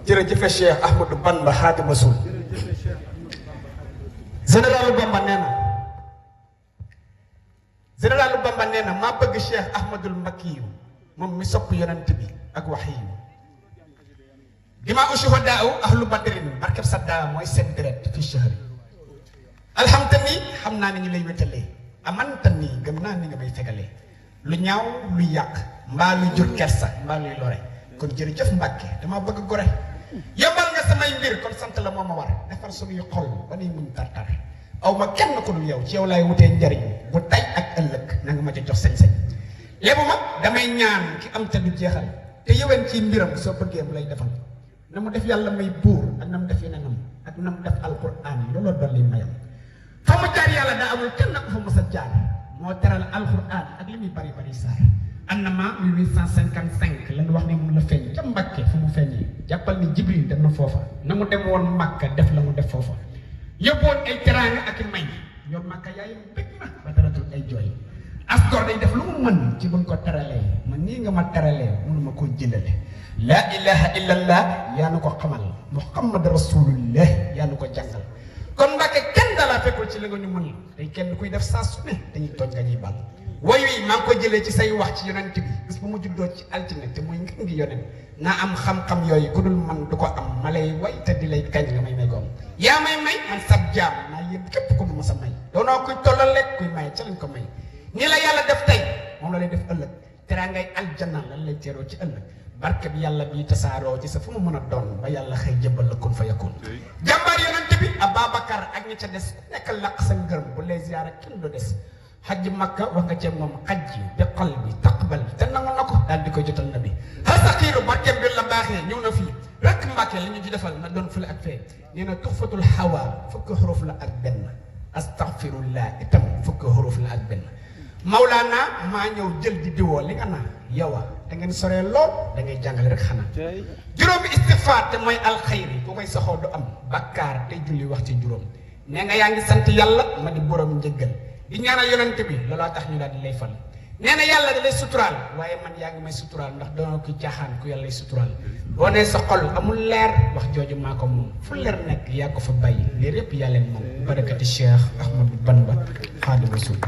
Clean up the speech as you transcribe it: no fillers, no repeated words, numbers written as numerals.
jërëjëf Cheikh Ahmadou Bamba Xaadimu Rasuul. généralu Bamba nee na maa bëgg Cheikh Ahmadul Makki moom mi sopp yonent bi ak wax yi dimaa ushuhadaa ahlu badrin barkeb sadda mooy seen deret fi shahri alhamtani xam naa ni ñu lay wétalee amantani gëm naa ni nga may fegalee lu ñaaw luy yàq mbaa luy jur kersa mbaa luy lore kon jërëjëf Mbàkke dama bëgg gore yombal nga samay mbir kon sant la moo ma war defar suñuy xol ba nuy muñ tartar aw ma kenn ko dul yow ci yow laay wutee njariñ bu tay ak ëllëg na nga ma ci jox sañ-sañ lébu ma damay ñaan ki am te du jeexal te yëwen ci mbiram soo bëggee mu lay defal na mu def yàlla may buur ak na mu def yeneenam ak na mu def alquran looloo dolli mayam fa mu jaar yàlla daa amul kenn ko fa mos a jaar moo teral alquran ak li muy bari bari saar annama 1855 lañu wax ni mu la feeñ ca Mbàkke fu mu feeñee jàppal ni Jibril dem na foofa na mu dem woon Màkka def la mu def foofa yóbboon ay teraanga ak i may yow Màkka yaay bëgg na ba daratul ay jooy as gor day def lu mu mën ci buñ ko teralee man nii nga ma teralee mënuma koo jëlale laa ilaha illallah yaa nu ko xamal muhammad rasulullah yaa nu ko jàngal kon Mbàkke kenn dalaa fekkul ci li nga ñu mën tey kenn kuy def saa su ne dañuy tooñ nga ñuy bal woy wi maa ngi ko jëlee ci say wax ci yonent bi bis bu mu juddoo ci altine te muy ngeen ngi yonent naa am xam-xam yooyu ku dul man du ko am ma lay way te di lay kañ nga may goom yaa may man sab jaam naa yéen képp ku mu mos a may doonoo kuy tollale kuy may ca lañ ko may nii la yàlla def tey moom la lay def ëllëg teraa ngay aljanna lan lay teeroo ci ëllëg barke bi yàlla bi tasaaroo ci sa fu mu mën a doon ba yàlla xëy jëbbal la kun fa yakun jàmbaar yonent bi Ababacar ak ñi ca des nekk laq sa ngërëm bu lay ziyaara kenn du des xaj Makka wax nga ceeb moom xaj bi xol bi taqbal te nangu na ko daal di koy jotal na bi xasaxiiru barke bi la baaxee ñëw na fii rek Mbàkke li ñu ci defal na doon fële ak fee nee na tuxfatul xawaa fukki xuruf la ak benn astaxfirullah itam fukki xuruf la ak benn Mawlaana maa ñëw jël di diwoo li nga naa yow da ngeen soree lool da ngay jàngale rek xanaa juróomi istifaar te mooy alxayri ku koy saxoo du am bakkaar te julli wax ci juróom nee nga yaa ngi sant yàlla ma di borom njëggal di ñaanal yonent bi loolaa tax ñu daal di lay fal nee na yàlla da lay suturaal waaye man yaa ngi may suturaal ndax doona ko caaxaan ku yàlla lay suturaal boo nee sa xol amul leer wax jooju maa ko moom fu leer nekk yaa ko fa bàyyi léer yépp yaa leen moom barakati Cheikh Ahmadou Bamba Xaadimu Rasuul